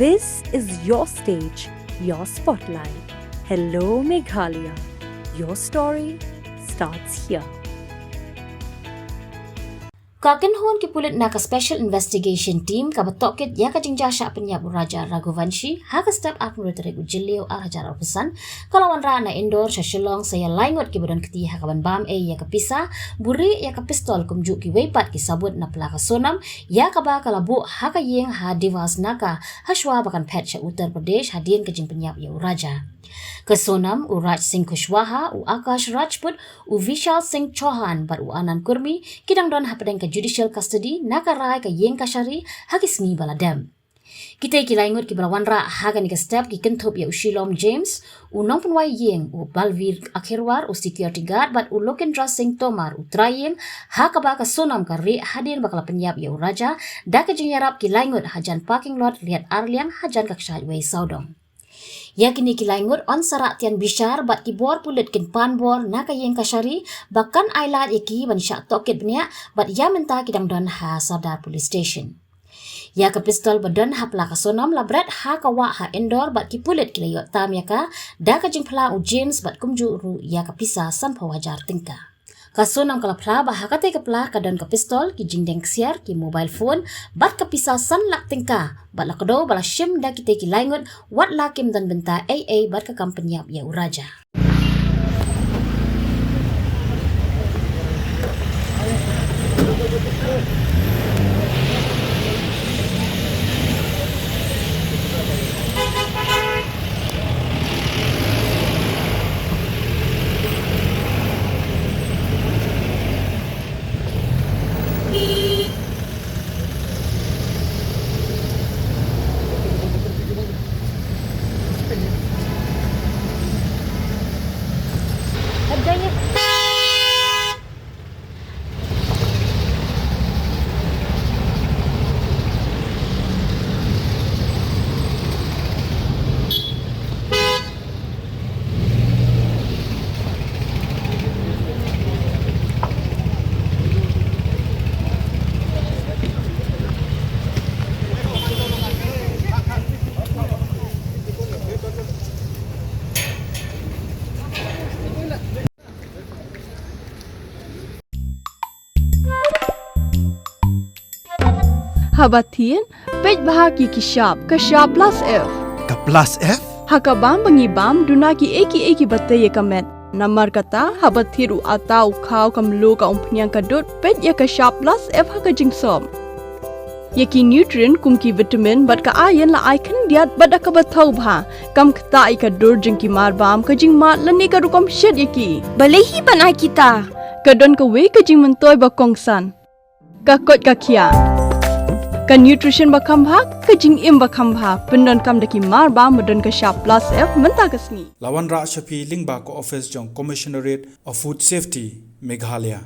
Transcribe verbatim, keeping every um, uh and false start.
This is your stage, your spotlight. Hello, Meghalaya. Your story starts here. Ka kynhun ki pulit na ka Special Investigation Team kaba tohkit ïa ka jingjia shah pynïap u Raja Raghuvanshi ha ka step arphew tarik u Jylliew arhajar arphew san, ka la wanrah na Indore sha Shillong sa ïa lai ngut kiba don kti ha kaban bam ei ïa ka pisa, buhrieh ïa ka pistol kumjuh kiwei pat ki sabut na pla ka Sonam, ïa kaba ka la buh ha ka ïing ha Divas Naka hashwa ba kan phet sha Uttar Pradesh hadien ka jingpynïap ïa u Raja. Ka Sonam, u Raj Singh Kushwaha, u Akash Rajput, u Vishal Singh Chauhan bad u Anand Kurmi ki dang don hapdeng ka judicial custody na ka rai ka ïing kashari ha ki sngi ba la dep. Kitei ki lai ngut kiba la wanrah ha kane ka step ki kynthup ïa u Shilom James, u nongpynwai ïing, u Balvir Akhirwar, u security guard, bad u Lokendra Singh Tomar, u trai ïing, ha kaba ka Sonam ka rieh hadien ba ka la pynïap ïa u Raja da ka jingïarap ki lai ngut hajan parking lot Riat Arliang hajan ka kshaid wei sawdong. Ïa kine ki lai ngut yn sa rah tian bishar bad ki bor pulit kin pan bor na ka ïing kashari ba kan ailad ïa ki ban shah tohkit bniah bad ïa mynta ki dang don ha Sadar Police Station. Ïa ka pistol ba don ha pla ka Sonam la bret ha ka wah ha Indore bad ki pulit ki la ïoh tam ïa ka da ka jingphla u James bad kumjuh ruh ïa ka pisa sanphew hajar tyngka. Ka Sonam ka la phla ba ha katei ka pla ka don ka pistol, ki jingdeng ksiar, ki mobile phone bad ka pisa san lak tyngka, bad la kdew ba la shim da kitei ki lai ngut wat la kim don bynta ei ei bad ka kam pynïap ïa u Raja. Haba thied, peit bha ki ki shap, ka shap plus F. Ka plus F? Ha ka bam ba ngi bam, duna ki ei ki ei kiba tei ïa ka met. Namar kata, haba thied u atta, u khaw, ka mluh, ka umphniang, ka dud, peit ïa ka shap plus F ha ka jingsop. Ïa ki nutrient kum ki vitamin bad ka iron la ai khyndiat bad da kaba thaw bha. Kam ktah ïa ka dur jong ki marbam, ka jingmad lane ka rukom shet ïa ki. Balei hi ban ai kita? Ka don kawei ka jingmyntoi ba kongsan. Ka koit ka khiah. Ka nutrition ba kham bha, ka jingim ba kham bha. Pyndonkam da ki marbam ba don ka shap plus F mynta ka sngi. La wanrah sha phi lyngba ka office jong Commissionerate of Food Safety, Meghalaya.